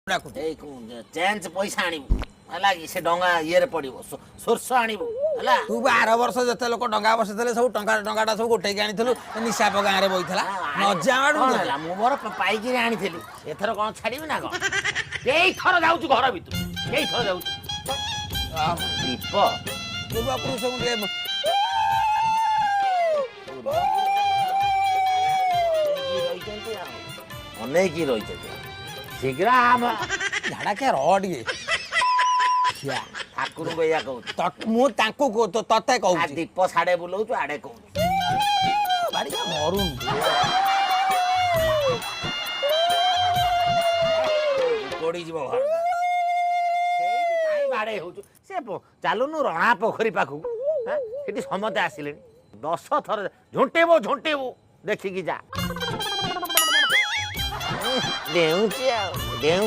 ଡାକୁଛି। ଏଇ ଚେଞ୍ଜ ପଇସା ଆଣିବୁ, ହେଲା କି? ସେ ଡଙ୍ଗା ଇଏରେ ପଡିବ। ସୋର୍ଷ ଆଣିବୁ, ହେଲା? ତୁ ବା ଆର ବର୍ଷ ଯେତେ ଲୋକ ଡଙ୍ଗା ବସେଇଥିଲେ, ସବୁ ଟଙ୍କା ଟଙ୍କାଟା ସବୁ ଗୋଟେଇକି ଆଣିଥିଲୁ। ନିଶାପ ଗାଁରେ ବଇଥିଲା ନଜା। କଣ ହେଲା? ମୁଁ ମୋର ପାଇକିରି ଆଣିଥିଲି। ଏଥର କଣ ଛାଡିବି ନା କଣ? ଏଇଥର ଯାଉଛୁ ଘର ଭିତରୁ, ଏଇଥର ଯାଉଛୁ ଦୀପ। ପୂର୍ବପୁରୁଷଙ୍କୁ ଟିକେ ଅନେଇକି ରହିଛନ୍ତି ଆଉ, ଅନେଇକି ରହିଛନ୍ତି। ଶୀଘ୍ର ଆମ ଝାଡା ଖିଆ ରହ ଟିକେ ଖିଆ। ଠାକୁରଙ୍କୁ ଏଇଆ କହୁଛୁ? ମୁଁ ତାଙ୍କୁ ତତେ ଆ କହୁଛି। ଦୀପ ସାଡେ ବୁଲଉଛୁ, ଆଡେ କହୁଛୁ। ବାଡ଼ିକା ମରୁନି। ପୋଡିଯିବ ଘର। ସେଇଠି କାହିଁ ବାଡେଇ ହଉଛୁ? ସେ ଚାଲୁନୁ ରଣା ପୋଖରୀ ପାଖକୁ। ହାଁ? ସେଠି ସମସ୍ତେ ଆସିଲେଣି। 10 ଥର ଝୁଣ୍ଟିବୁ ଝୁଣ୍ଟିବୁ, ଦେଖିକି ଯା। ଡେଉଁଛି ଆଉ ଡେଉଁ।